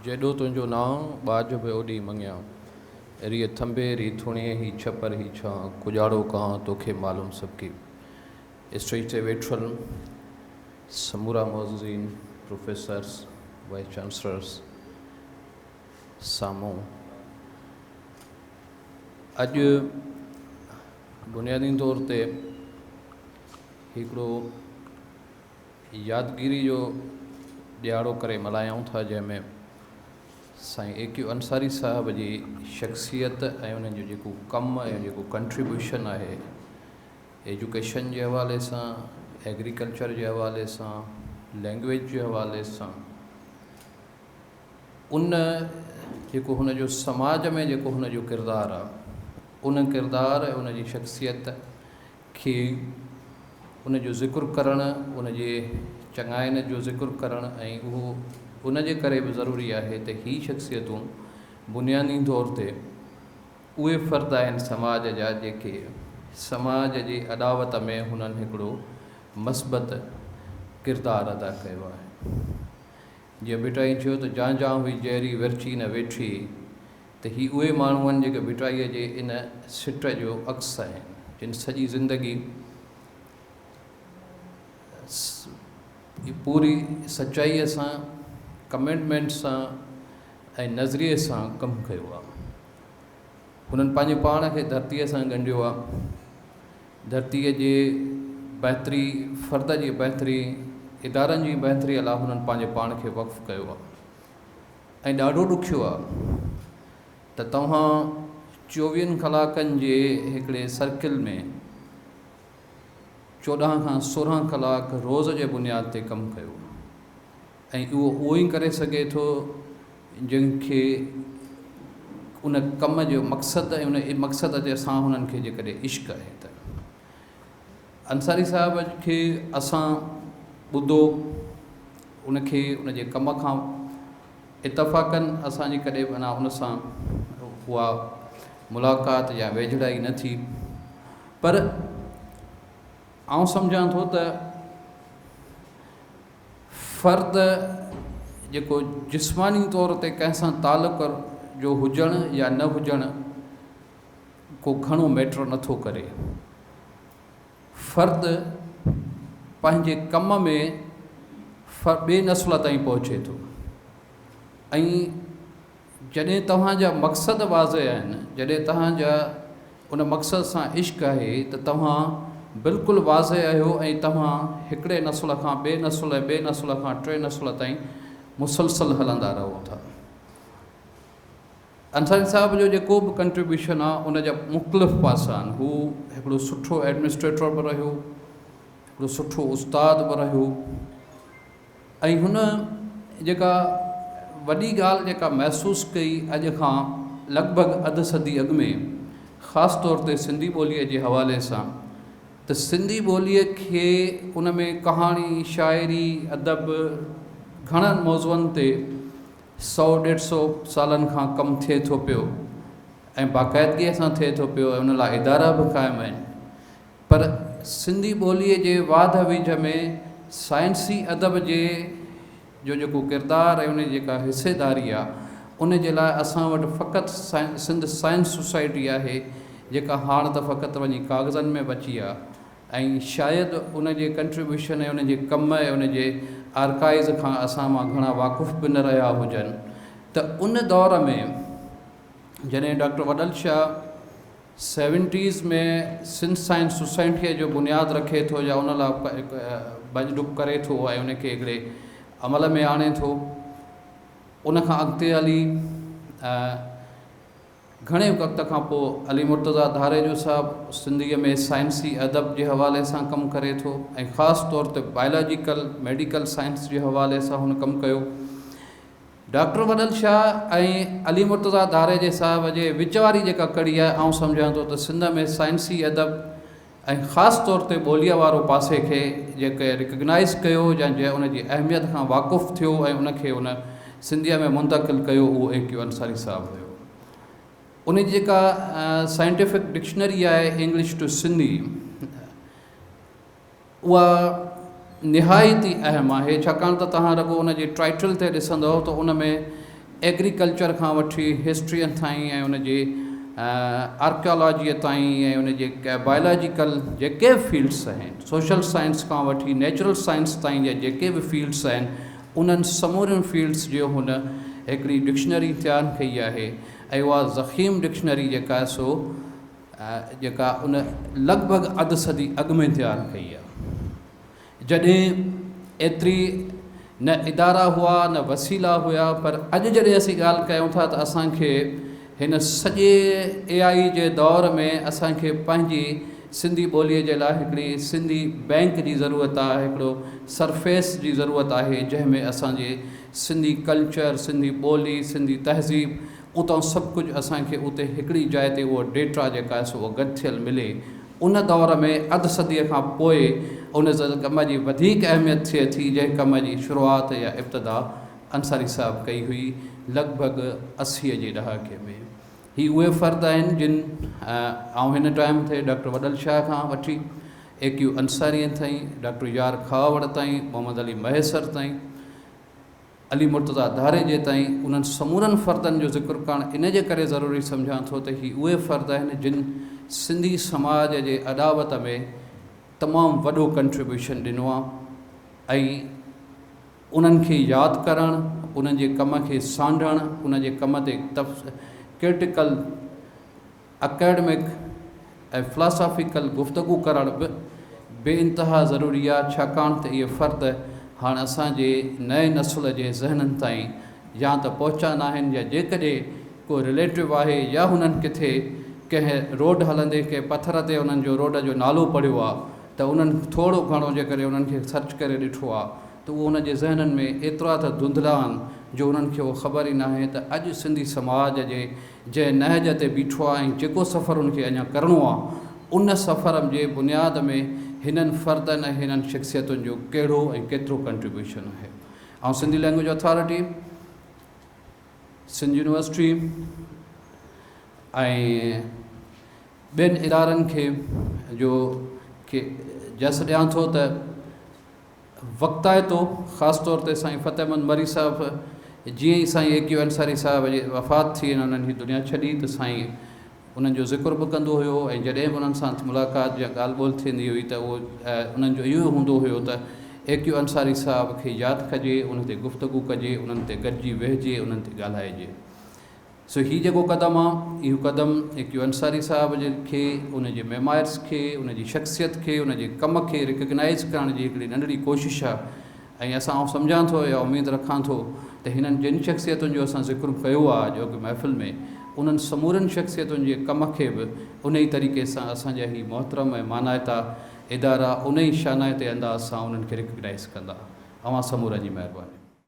جيڏو تنهنجو نانء، ٻاجهه به اوڏي مڱيان. ريء ٿنڀي، ري ٿوڻيء، هي ڇپر، هي ڇانء، ڪڄاڙو ڪانء، توکي معلوم سڀڪي. اسٽيج تي ويٺل سمورا معززين، پروفيسرس، وائيس چانسلرس، سامهون اڄ بنيادي طور تي هڪڙو يادگيري جو ڏهاڙو ڪري ملهايون ٿا جنهن ۾ سائين اي ڪيو انصاري صاحب جي شخصيت ۽ انهن جو جيڪو ڪم ۽ جيڪو ڪنٽريبيوشن آهي ايجوڪيشن جي حوالي سان، ايگريڪلچر جي حوالي سان، لينگويج جي حوالي سان ان جيڪو هن جو سماج ۾ جيڪو هن جو ڪردار آهي ان ڪردار ۽ ان جي شخصيت کي ان جو ذڪر ڪرڻ، ان جي چڱاين جو ذڪر ڪرڻ ۽ اهو ان جي ڪري به ضروري آهي ته هي شخصيتون بنيادي طور تي اهي فرد آهن سماج جا جيڪي سماج جي اڏاوت ۾ هنن هڪڙو مثبت ڪردار ادا ڪيو آهي. جيئن ڀٽائي چيو ته جان جان هئي جهري ورچي نه ويٺي ته هي اهي ماڻهو آهن جيڪي ڀٽائيء جي ان سٽ جو عڪس آهن، جن سڄي زندگي پوري سچائيء سان، ڪمٽمينٽ سان ۽ نظريي سان ڪم ڪيو آهي. هنن پنهنجي پاڻ کي ڌرتيء سان ڳنڍيو آهي. ڌرتيء جي بهتري، فرد جي بهتري، ادارن جي بهتريء لاء هنن پنهنجي پاڻ کي وقف ڪيو آهي. ۽ ڏاڍو ڏکيو آ ته توهان چوويهن ڪلاڪن جي هڪڙي سرڪل ۾ 14 کان 16 ڪلاڪ روز جي بنياد تي ڪم ڪيو ۽ اهو اهو ئي ڪري سگهي ٿو جنهن کي ان ڪم جو مقصد ۽ ان مقصد جي سان هنن کي جيڪڏهن عشق آهي ته انصاري صاحب کي اسان ٻڌو ان کي ان جي ڪم کان اتفاقن اسان جي ڪڏهن به اڃا ان سان اها ملاقات يا ويجهڙائي نه ٿي پر آئون سمجهان ٿو ته فرد جيڪو جسماني طور تي ڪنهن سان تعلق جو هجڻ يا نه هجڻ ڪو گهڻو ميٽر نٿو ڪري. فرد پنهنجي ڪم ۾ ٻئي نسل تائين پهچي ٿو ۽ جڏهن توهان جا مقصد واضح آهن، جڏهن توهان جا ان مقصد سان عشق آهي ته توهان بلڪل واضح آهيو ۽ توهان هڪڙي نسل کان ٻئي نسل ۽ ٻئي نسل کان ٽئين نسل تائين مسلسل هلندا رهو ٿا. انصاري صاحب جو جيڪو به ڪنٽريبيوشن آ ان جا مختلف پاسا آهن هو هڪڙو سٺو ايڊمنسٽريٽر به رهيو هڪڙو سٺو استاد به رهيو ۽ هن جيڪا وڏي ڳالهه جيڪا محسوس ڪئي اڄ کان لڳ ڀڳ اڌ صدي اڳ ۾ خاص طور تي سنڌي ٻوليء جي حوالي سان ته سنڌي ٻوليء کي ان ۾ ڪهاڻي شاعري ادب گهڻن موضوعن تي سئو ڏيڍ سئو سالن کان ڪم ٿئي ٿو پيو ۽ باقاعدگيء سان ٿئي ٿو پيو ۽ ان لاء ادارا به قائم آهن پر سنڌي ٻوليء جي واڌ ويجهه ۾ سائنسي ادب جي جو جيڪو ڪردار ۽ ان جي جيڪا حصيداري آهي ان جي لاء اسان وٽ فقط سنڌ سائنس سوسائٽي آهي جيڪا هاڻ ته فقط وڃي ڪاغذن ۾ بچي آهي ۽ شايد ان جي ڪنٽريبيوشن ۽ ان جي ڪم ۽ ان جي آرڪائيز کان اسان مان گهڻا واقف به نه رهيا هجن ته ان دور ۾ جڏهن doctor Wadal Shah seventies ۾ Sindh science سوسائٽيء جو بنياد رکي ٿو يا ان لاء ڀڄ ڊڪ ڪري ٿو ۽ ان کي هڪڙي عمل ۾ آڻي ٿو ان کان اڳتي هلي گهڻي وقت کان پوء علي مرتضيٰ ڌاريجو صاحب سنڌيء ۾ سائنسي ادب جي حوالي سان ڪم ڪري ٿو ۽ خاص طور تي بائلاجيڪل ميڊيڪل سائنس جي حوالي سان هن ڪم ڪيو. ڊاڪٽر وڏل شاهه ۽ علي مرتضيٰ ڌاريجي صاحب جي وچ واري جيڪا ڪڙي آهي، آئون سمجهان ٿو ته سنڌ ۾ سائنسي ادب ۽ خاص طور تي ٻوليء وارو پاسي کي جيڪي ريڪگنائيز ڪيو يا جنهن ان جي اهميت کان واقف ٿيو ۽ ان کي ان سنڌيء ۾ منتقل ڪيو اهو اي ڪيو انصاري صاحب هيو. ان جي جيڪا سائنٽيفڪ ڊڪشنري آهي انگلش ٽو سنڌي اها نهايت ئي اهم آهي ڇاڪاڻ ته توهان رڳو ان جي ٽائيٽل تي ڏسندؤ ته ان ۾ ايگريڪلچر کان وٺي هسٽريء تائين ۽ ان جي آرڪيالاجيء تائين ۽ ان جي بايولاجيڪل جيڪي به فيلڊس آهن، سوشل سائنس کان وٺي نيچرل سائنس تائين جا جيڪي به فيلڊس آهن، انهن سمورين فيلڊس جو هن هڪڙي ڊڪشنري تيار ڪئي آهي ۽ اها ضخيم ڊڪشنري جيڪا آهي سو جيڪا ان لڳ ڀڳ اڌ صدي اڳ ۾ تيار ڪئي آهي. جڏهن ايتري نه ادارا هئا نه وسيلا هيا پر اڄ جڏهن اسين ڳالهه ڪيون ٿا ته اسان کي هن سڄي اي آئي جي دور ۾ اسان کي پنهنجي سنڌي ٻوليء جي لاء هڪڙي سنڌي بئنڪ جي ضرورت آهي هڪڙو سرفيس جي ضرورت آهي جنهن ۾ اسان جي سنڌي ڪلچر سنڌي ٻولي سنڌي تهذيب اتان سڀ ڪجهه اسان کي اتي هڪڙي جاء تي اهو ڊيٽا جيڪا آهي سو اهو گڏ ٿيل ملي. ان دور ۾ اڌ صديء کان پوء ان ڪم جي وڌيڪ اهميت ٿئي ٿي جنهن ڪم جي شروعات يا ابتدا انصاري صاحب ڪئي هئي لڳ ڀڳ اسيء جي ڏهاڪي ۾. هي اهي فرد آهن جن آئون هن ٽائيم تي ڊاڪٽر وڏل شاهه کان وٺي اي ڪيو انصاريء تائين، ڊاڪٽر يار کهاوڙ تائين، محمد علي مهيسر تائين، علي مرتضيٰ ڌاريجي تائين انهن سمورن فردن جو ذڪر ڪرڻ ان جي ڪري ضروري سمجهان ٿو ته هي اهي فرد آهن جن سنڌي سماج جي اڏاوت ۾ تمام وڏو ڪنٽريبيوشن ڏنو آهي ۽ انهن کي ياد ڪرڻ انهن جي ڪم کي سانڍڻ ان جي ڪم تي ڪرٽيڪل اڪيڊمڪ ۽ فلاسافيڪل گفتگو ڪرڻ به بي انتها ضروري آ ڇاڪاڻ ته اهي فرد هاڻ اسان جي نئين نسل جي ذهنن تائين يا ته پهچا ناهن يا جيڪڏهن ڪو رليٽو آهي يا هنن ڪٿي ڪنهن روڊ هلندي ڪنهن پٿر تي انهن جو روڊ جو نالو پڙهيو آ ته انهن ٿورو گهڻو جيڪڏهن انهن کي سرچ ڪري ڏٺو آ ته اهو انهن جي ذهنن ۾ ايترا ته ڌنڌلا آهن جو انهن کي اهو خبر ئي ناهي ته اڄ سنڌي سماج جي جنهن نهج تي بيٺو آهي ۽ جيڪو سفر ان کي اڃا ڪرڻو آهي، ان سفر جي بنياد ۾ هنن فردن ۽ هنن شخصيتن جو ڪهڙو ۽ ڪيترو ڪنٽريبيوشن آهي. آئون Sindhi language authority, Sindh university ۽ ٻين ادارن کي جو کي جس ڏيان ٿو ته وقتائتو خاص طور تي سائين فتح محمد مري صاحب جيئن ئي سائين اي ڪيو انصاري صاحب جي وفات ٿي ۽ انهن هي دنيا ڇڏي ته سائين انهن جو ذڪر به ڪندو هيو ۽ جڏهن به انهن سان ملاقات يا ڳالهه ٻولهه ٿيندي هئي ته اهو انهن جو اهو ئي هوندو هيو ته اي ڪيو انصاري صاحب کي ياد ڪجي ان تي گفتگو ڪجي انهن تي گڏجي ويهجي انهن تي ڳالهائجي. سو هي جيڪو قدم آ، اهو قدم اي ڪيو انصاري صاحب جي کي، ان جي ميمائرس کي، ان جي شخصيت کي، ان جي ڪم کي ريڪگنائيز ڪرڻ جي هڪڙي ننڍڙي ڪوشش آ ۽ اسان آئون سمجهان ٿو يا اميد رکان ٿو ته هنن جن شخصيتن جو اسان ذڪر ڪيو آ اڄوڪي محفل ۾ انهن سمورين شخصيتن جي ڪم کي به انهي طريقي سان اسان جا هي محترم ۽ مانائتا ادارا انهي شانائتي انداز سان انهن کي ريڪگنائيز ڪندا. اوهان سمورن جي مهرباني.